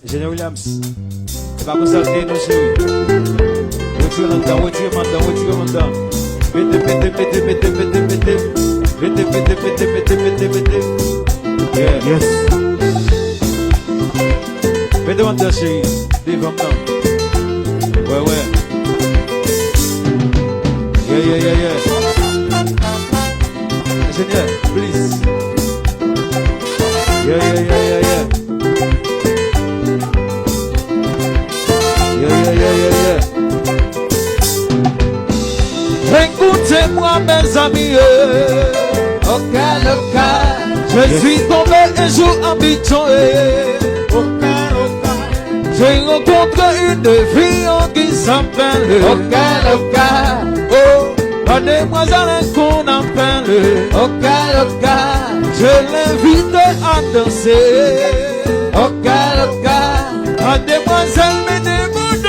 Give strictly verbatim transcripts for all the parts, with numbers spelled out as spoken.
Enjenyè Williams. Se pa konsa l te ye non, cheri. Retire l anndan, retire m anndan, retire m anndan. Mete, mete, mete, mete, mete, mete. Mete, mete, mete, mete, mete, mete. Yeah. Yes. Mete m anndan, cheri. Devan m nan. Wè, wè. Yeah, yeah, yeah, yeah. Enjenyè, please. Yeah, yeah, yeah, yeah, yeah. Yeah, yeah, yeah, yeah, yeah. Écoutez-moi, mes amis, euh. Oka, oka. Je suis tombé un jour en Abidjan, euh. Oka, oka. J'ai rencontré une fille qui s'appelle Oka, oka. Oh, mademoiselle qu'on appelle Oka, oka. Je l'invite à danser. Oka, oka. Mademoiselle, mennen mwen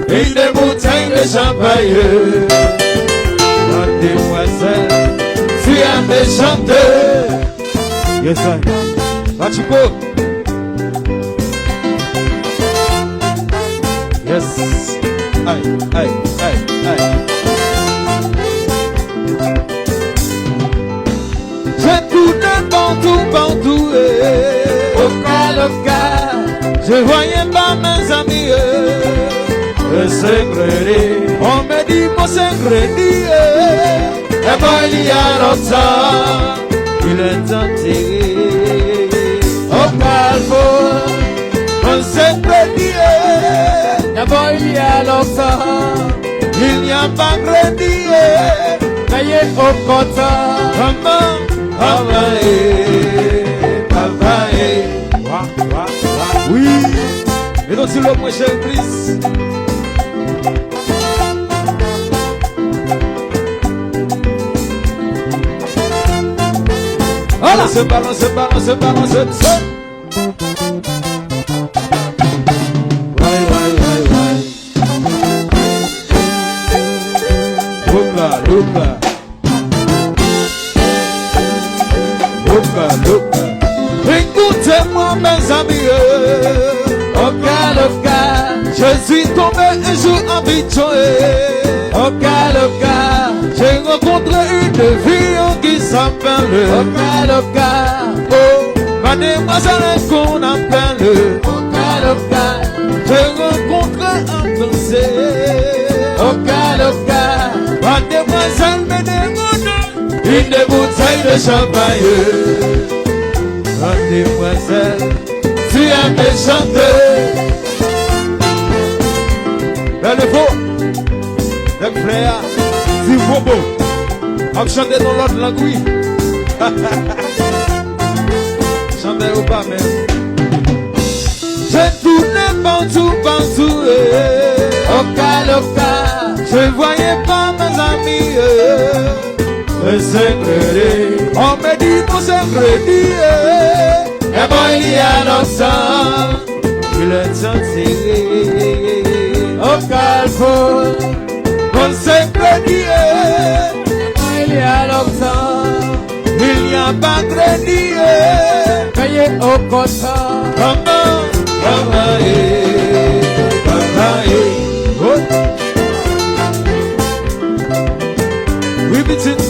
une bouteille de champagne. Mademoiselle, tu as des chanteurs. Yes, I. Pachico. Yes. Ay, ay, ay, ay. Je tourne partout, partout, eh. Oka, oka. Je voyais pas mes amis, eh. Le secret. On me dit mon secret, eh. E bòy li a lontan, il est enterré. Au Calvaire, on s'est prédié. E bòy li a lontan, il n'y a pas crédit. Veye o kontan. Maman, papa, eh, papa, eh. Wa, wa, wa. Wi. Mete yon ti love mwen, cheri, please. Balanse, balanse, balanse, balanse. Way, way, way, way. Louka, louka. Louka, louka. Écoutez-moi, mes amis, eh. Oka, oka. Je suis tombé un jour en Abidjan, eh. Oka, oka. J'ai rencontré une fille qui s'appelle Oka, oka. Oh, mademoiselle qu'on appelle Oka, oka. J'ai rencontré un Français. Oka, oka. Mademoiselle, mennen mwen une bouteille de champagne. Mademoiselle, tu as des chanteurs. Bèl efò. Nèg flè a, Steve Bobo. Ap chante nan lòt lang, wi. Chantè yo pa menm. Je tourne partout, partout, eh. Oka, oka. Je voyais pas mes amis, eh. Le secret. On me dit mon secret, eh. E bòy li a lontan, il est enterré. Au Calvaire, on s'est prédié. E bòy li a lontan, il n'y a pas crédit. Veye o kontan. Papa, papa, eh, papa, eh. Oh. Wi, pitit.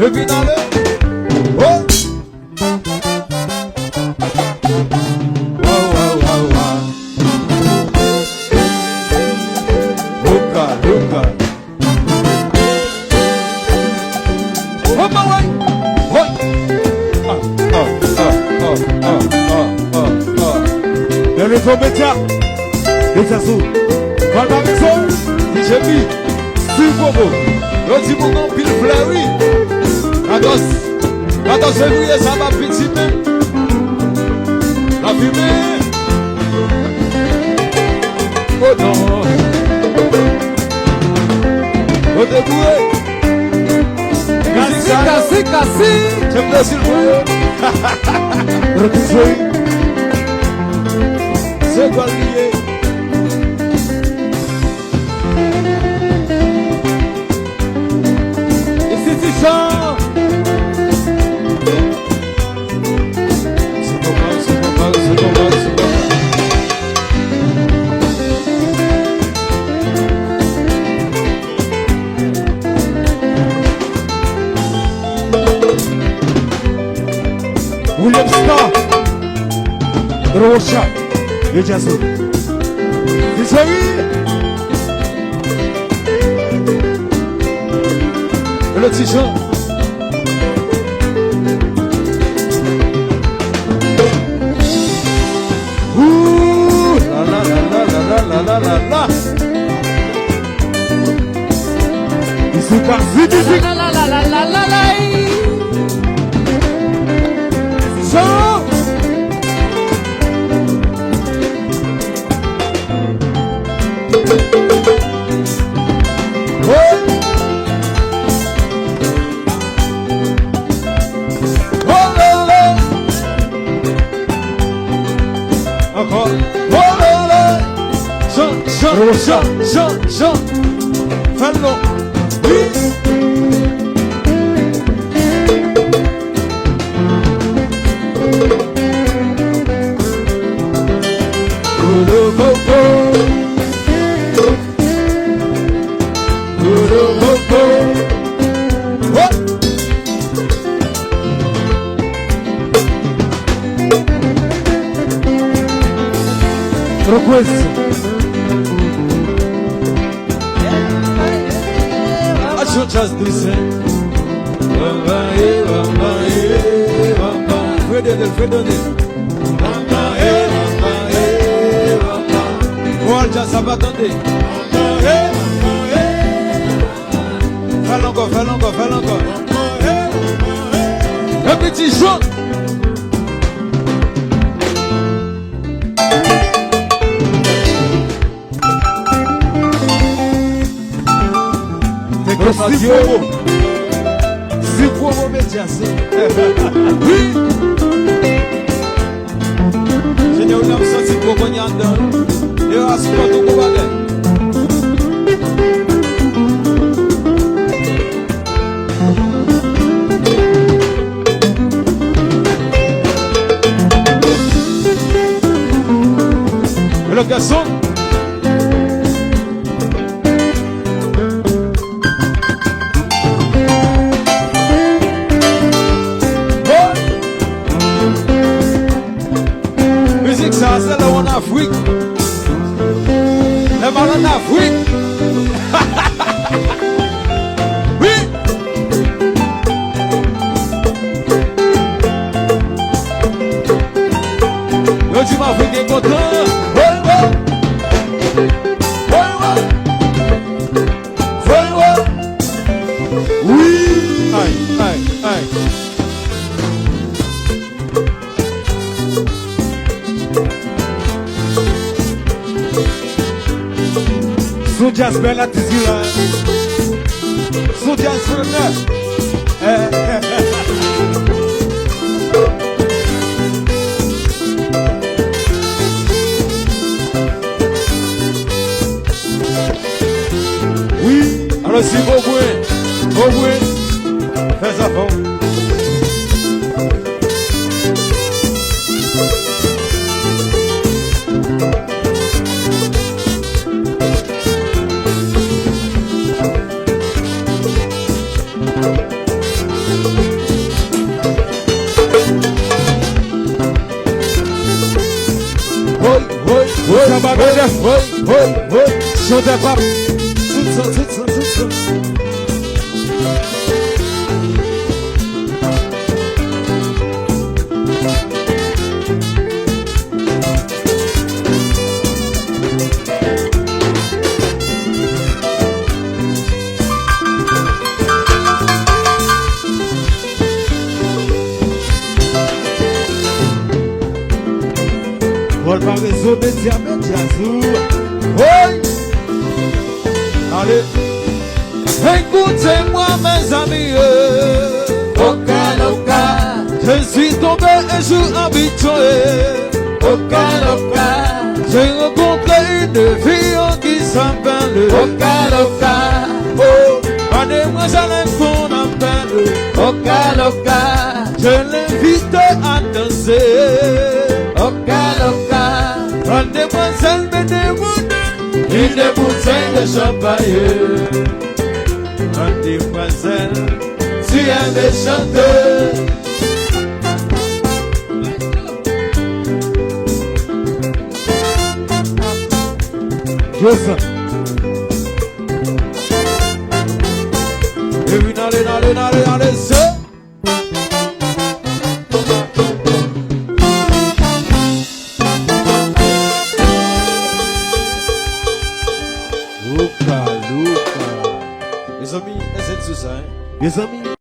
Epi n ale. Oh. Wow, wow, wow, wow. Louka, louka. Opa, woy! Woy! Ah, ah, ah. Bèl efò, Medya. Medya sou. Valpa Maison, D J P, Steve Bobo. Yo di moun anpil flè, wi. Atòs. Atòs fevriye, sa va piti menm. La fimen. Oh non. Kote boure. Mizik sa yo. Kasi, kasi, kasi. Se m te silvouye. Rete soyi. Se kwa l ye? Enstitisyon. William Star. Rocha. Yo djaz ou. Missouri. Le ti Jean. Ooh, la, la, la. Bisou Kazi, bisou. La, la, la. Jean. Hey. Oh, la, la. Ankò. Oh, la, la. Jan, jan, jan, jan, jan. Fè l non. Wi. Kolo koko. Kolo koko. Hop. Request. Aksyon djaz desen. Fredonel, Fredonel. Bon, al djaz sa pa tande. Fè l ankò, fè l ankò, fè l ankò. Epi ti Jan. Zi Promo. Zi Promo Media, se. Wi. Senyè, ou nan santi gwo kounye anndan. E yo a sipòte yon gwo bagay. Hello, gason. Mizik sa a se lè w ann Afrik. Lè m al ann Afrik. Wi. Yo di m Afriken kontan. Woy, woy. Woy, woy. Woy, woy. Wi. Ay, ay, ay. Sou djaz bèl atis ki la. Sou djaz frenè. Wi, alò si Bobwen, Bobwen, fè zafè w. Woy, woy, woy, woy, woy, woy. Chantè pap. Tout sa, tout sa, tout sa. Pòl pa rezo medya, medya sou. Woy! Ale! Écoutez-moi, mes amis, euh. Oka loka. Je suis tombé un jour habitué. Oka loka. J'ai rencontré une fille qui s'appelle Oka loka. Oh, mademoiselle qu'on appelle Oka loka. Je l'invite à danser. Oka loka. Mademoiselle me demande une bouteille de champagne. Mademoiselle, tu aimes chanter. Yes. E vin ale, ale, ale, ale, se. Luka, Luka. Mezanmi, èske n sou sa, hein? Mezanmi,